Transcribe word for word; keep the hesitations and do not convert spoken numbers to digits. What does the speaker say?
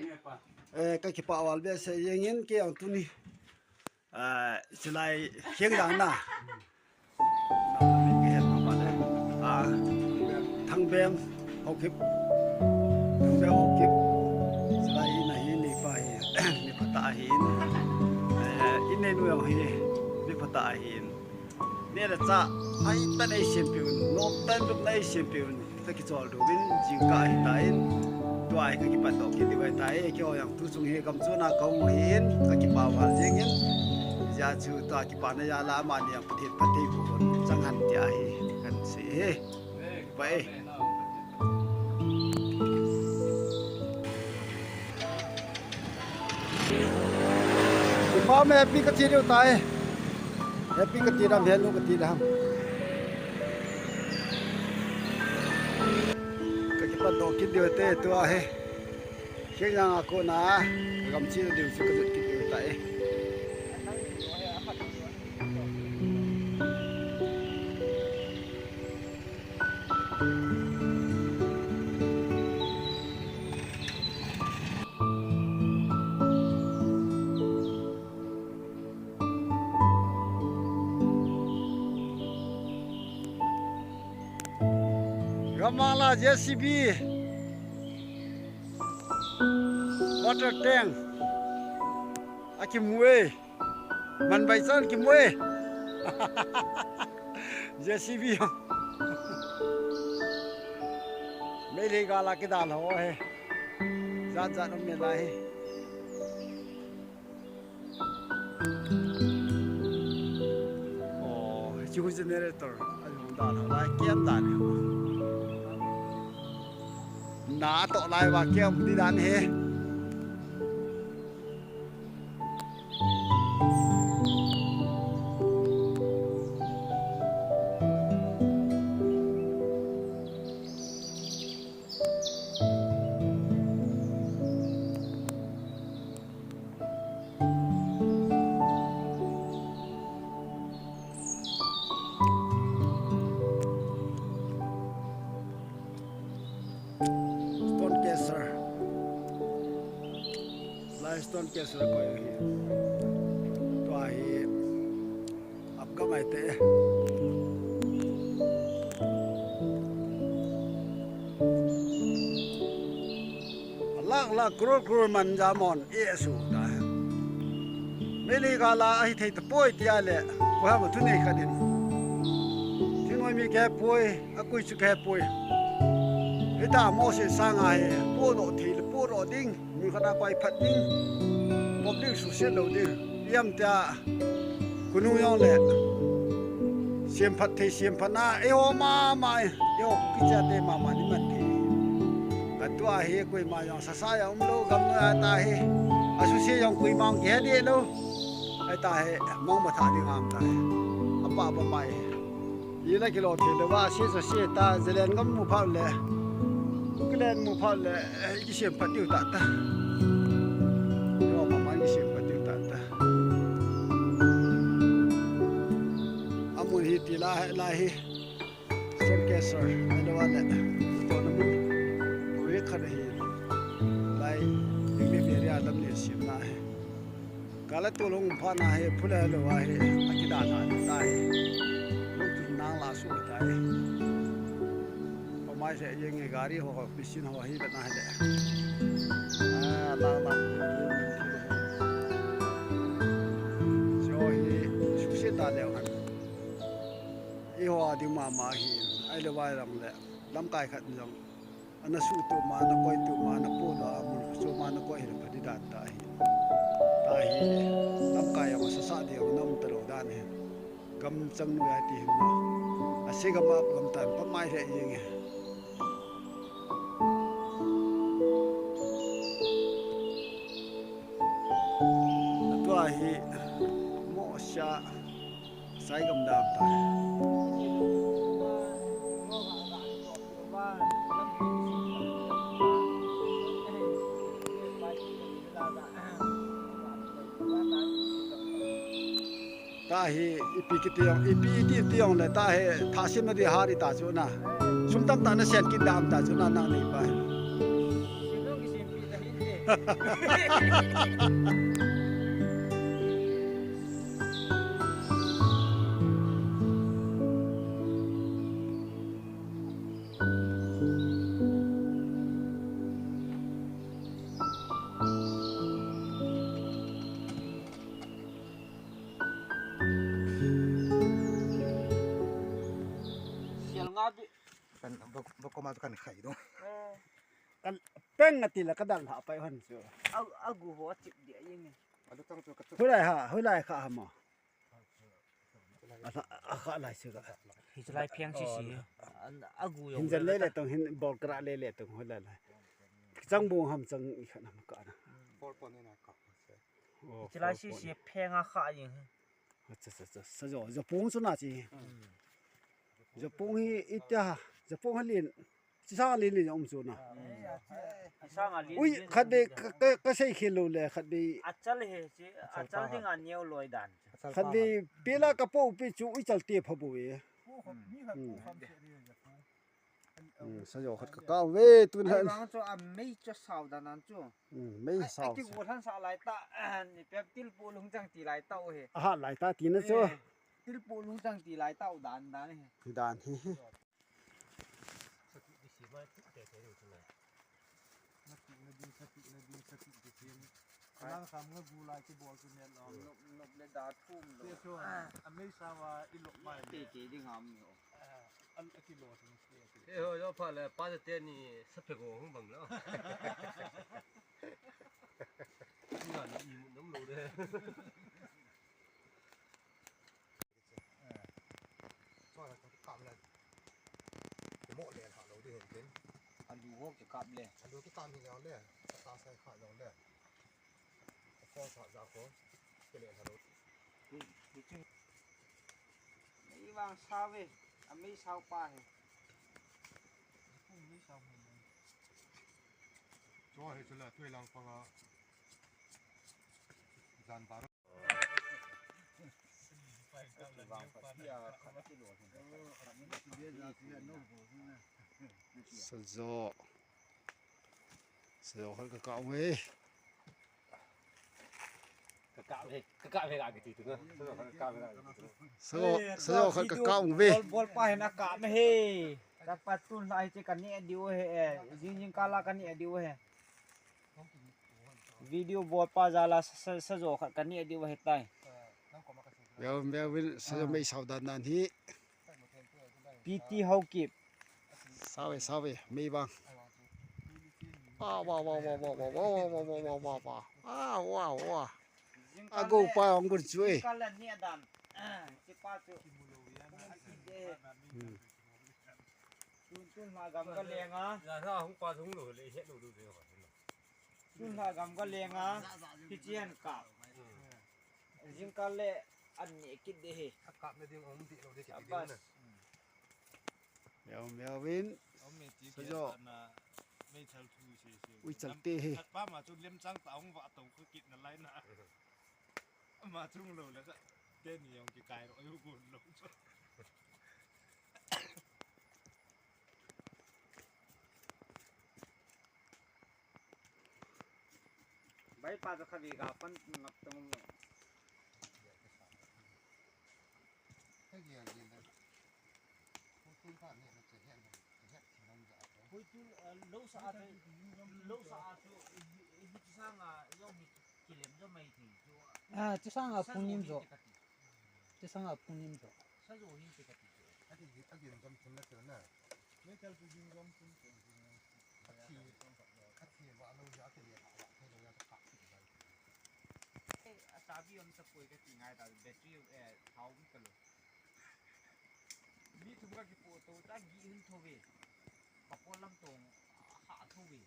Eh, ka kipah val behseh jengin kei jong tuni. Ah, chulai Khengjang na. Ah, Thangbeng Haokip. Thangbeng Haokip. Chulai in ahi, neipa hi. Mi phatah ahin. Eh, in neinu jong hi. Mi phatah ahin. Neh le chah, ahi tan eisempeh un, nom tan lupna eisempeh un, ka kichol diu vin, jingkah ahitan, tua hi ka kipat doh kit diu ahitai, keiho jong tu chung hi gam chuna ka hung ahin, ka kipah val jengin, hijeh chun tua kipana jal a amani jong Pathen phattheiboh un chang hen tia hi, kan sei e. Kipah e. Ipa me happy kati diu tai. Happy kati dam, henu kati dam. Ka kipat doh kit diu te tua hi. Khengjang a kona, gam chena diu chu ka jot kit diu tai. Gamla J C B, water tank, akimu e. Man bai chan kimu e. J C B. Meitei gal a kidal ho hi. Jat jat um e lai hi. Oh, chu generator. Ajong dal ho lai kiam dan hi. Na toh lai va kiam di dan hi. Stone Castle. Lai Stone Castle koi hi. Tua hi apgam ahi te. Lakh lakh, crore crore man jamon e su ta. Meitei gal a ahi thei tapoi tia le, koi ham thunei khat in. Thingnoi mi kihepoi, akui chu kihepoi. Hita Moses sanga hi, podoh thei le podoh ding, mun khat a koi phat ding. Public suhset lou ding. Ipi ham tia, kunu jong le. Semphat thei semphat na, eiho mama, eiho Kuki chate mama ni man thei. Ka tua hi koima jong sasa jong umlou, gamnoi a ta hi. Asuse jong koima jong kihe deh lou. Ahi ta hi, mong matha ding ham ta hi. Apa apa mai. Ila kilo thei lou va, se sa se ta, Zalen gam mu phat le. Kalen mu phat le, eh, kisemphat diu ta ta. Eiho mama kisemphat diu ta ta. Amun hi ti la, la hi. Stone Castle, ahilou le, to na mun, project khat ahi, lai, English area lam le sim na hi. Kala to long pha na hi, phule lo ahi, akida na ta hi. Lung tu nang la su ta hi. Pamai se yeng e gari ho, machine ho hi ba na hi le. Ah, la la. So hi, suhset ta le han. Eiho a ding mama hi, ahilou vai lam le, lamkai khat jong. Ana suhtup ma, ana koitup ma, ana podoh a mun, so ma ana koi hi le pha di dan ta hi. Ta hi le, lamkai jong sasa ding jong na um talou dan hi. Gam chang noi a ti hin na. Ase gam a gam tan, pamai le jeng e. Tua hi, mo sia. Saigam dam ta. Ta hi, ipi kiti jong, ipi iti ti jong le, ta hi, tha sim na di hari ta chu na. Sum tam ta na sen kit dam ta chu na, nang neipa. Sial nga bi. Kan bok, bok ko ma tu kan khai do. Eh. Kan peng ati la ka dal ha pai hon chu. Au, agu ho chip dia yeng. Alu tang chu ka chu. Hulai ha, hulai kha ha mo. Ala, a kha lai chu ka. Hi chu lai pheng si si. An agu yo. Hin jan le le tong, hin bol kra le le tong, hulai lai. Chang bung ham chang i kha nam ka na. Bol pon ni na ka. Oh, hi chu lai si si pheng a kha yeng. Acha, acha, acha. Sa jo, jo pung chu na chi. Jo pung hi itia, jo pung ha lin. Chi sang lin lin um chu na. Ui, khat be ka, ka, ka sei khel lou le, khat be. Achal he chi, achal ding a neo loi dan. Khat be pela ka po pi chu ui chal te pha bo e. Hmm, sa jo khat ka kau ve tun han. Ai bang chu a mei chu sao dan an chu. Hmm, mei sao. Ai ki gu than sa lai ta, ni pep til pu lung chang ti lai ta u he. Aha, lai ta ti na chu. Eh, til pu lung chang ti lai ta u dan dan he. Dan he. Sa ti di si mai tu te te u chu na. Sa ti na ding, sa ti na ding, sa ti di si. Lang sam nga gu lai ki bol tu ne lo. Nop, nop le da thum lo. Te chu, a mei sao a i lok mai. Te te ding ham ni o. An a kilo thung si. E ho, jo pha le, pa te ni sa phe go hung bang lo. Nga ni i mu nom lo de. Chua la ka kap le. Mo le ha lo de hon tin. Alu ho ki kap le. Alu ki kap ni le le. Ka ta sai kha lo le. Ko sa ja ko. Ke le ha lo. Ni, ni chu. Mei vang sao ve, a mei sao pa he. Mei sao he. Cho he chu la tui lang panga. Jan bar. Vang pa sia khat ki lo he. Sa jo. Sa jo khat ka kau ve. Ka kap ve, ka kap ve ka kiti tu na. Sa jo khat ka kau ve. Bol, bol pa he na kap me he. Tak pa tun lai che ka ni diu he. Jing jing kala ka ni diu he. Video bol pa jala sa, sa, sa jo khat ka ni diu he tai. Melvin, Melvin, sa jo mei sao dan dan hi. P T Haokip. Sao ve, sao ve, mei bang. Wa, wa, wa. Ah, wa, wa. A go pa ong gun chu e. Kala ni dan. Chi pa chu. Hmm. Tun, tun ma gam ka lenga. Ya sa hung pa hung lo le he lo lo de. Tun ha gam ka lenga, kichian ka. Jingkah le an ni kit de he. A kap na ding om ti lo de kit de na. Meo, meo vin. Om me ti ke na mei thal thu se se. Ui chal te he. Khat pa ma chu lem chang ta hung va tong khu kit na lai na. Ma chung lo le ka. Te ni yong ki kai ro yu gun lo. Bai pa to khavi ga pan ngap tong. Hoi tu, eh, lo sa a tu, lo sa a tu, hi, hi chi sanga, yong hi kilem jo mai ti, jo. Ah, chi sanga pung nim jo. Chi sanga pung nim jo. Sa jo hin ti kati jo. Ati, ati jom chun na chun na. Metal tu jing jom chun chun. Athi, athi va lo ya, athi le va, athi lo ya, ka. Eh, a chabi om sa poi kati ngai ta, battery, eh, thao mi ka lo. Mi thum ka kipo to, ta gi hun tho ve. Ka po lam tong, ha tho ve.